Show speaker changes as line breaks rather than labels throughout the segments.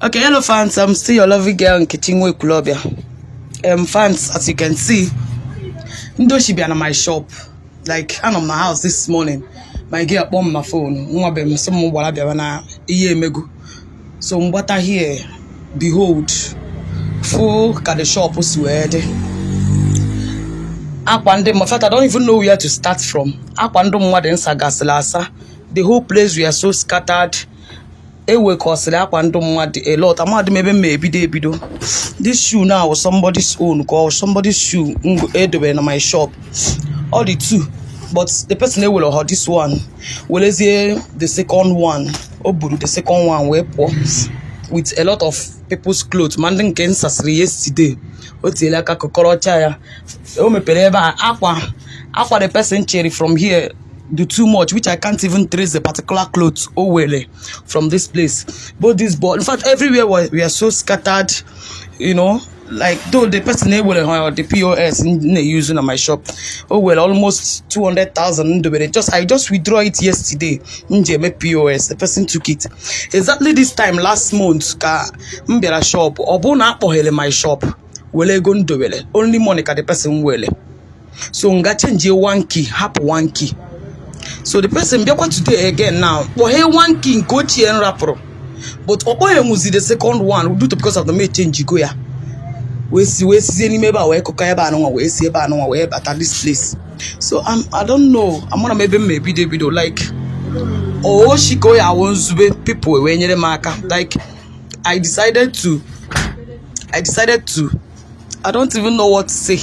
Okay, hello fans. I'm still your lovely girl, Nkechi Nwekulobia. Fans, as you can see, ndị oshi bịa na my shop. Like, anọ m na house this morning. My girl kpọọ m na phone. Nwa be m sị m gbara bịawa na ihe emego. So mgbata here, behold, full ka the shop si wee dị. Akwa ndị, in fact, I don't even know where to start from. Akwa ndị mmadụ nsagasịrị asa. The whole place we are so scattered. Ewekọsịrị akwa ndị mmadụ a lot. Amadị m ebe m ma ebido ebido. This shoe now was somebody's own, ka ọ somebody's shoe m edobere na my shop. All the two, but the person ewere ha this one, werezie the second one. O buru the second one wee pụọ with a lot of people's clothes, ma ndị nke m sasịrị yesterday. O tinyere aka kọkọrọcha ya. O mepere ebe a, akwa akwa the person chere from here do too much, which I can't even trace the particular clothes o were from this place. Both this board, in fact, everywhere we are so scattered. Like, though the person ewere ha the POS na-use na my shop, o were almost 200,000 ndobere. Just I just withdraw it yesterday m ji eme POS. The person took it. Exactly this time last month ka m bịara shop, ọ bụrụ na akpọghere my shop, were ego ndobere. Only money ka the person were. So nga change one key, hapụ one key. So the person bịakwa today again now, kpọghee one key nke ochie m rapụrụ, but ọ kpọghenwuzi the second one due to because of the may change go ya, wee si wee sizie n'ime ebe a wee kụkọ ebe anụnwa, wee si ebe anụnwa wee bata this place. So I don't know, amara m ebe m ma ebido ebido. Like, oshi ka o ya awụ nzube people wee nyere m aka. Like, I decided to I don't even know what to say.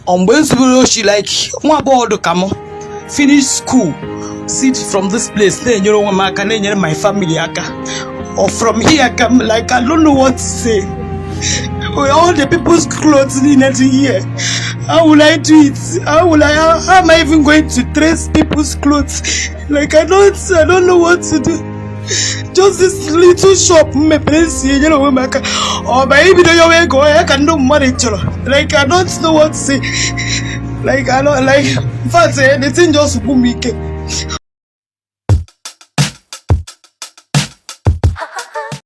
Ọ mgbe nzubere oshi, like, nwa agbọghọ dị ka m finish school, sit from this place na-enyere onwe m aka, na-enyere my family aka, or from here ka m, like, I don't know what to say. With all the people's clothes niile dị here, how will I do it? How am I even going to trace people's clothes? Like, I don't know what to do. Just this little shop m mepere si enyere onwe m aka, ọ ba ibido yawa ego ya ka ndị mmadụ chọrọ. Like, I don't know what to say. Like, I don't, like, in fact, the thing just gbu m ike.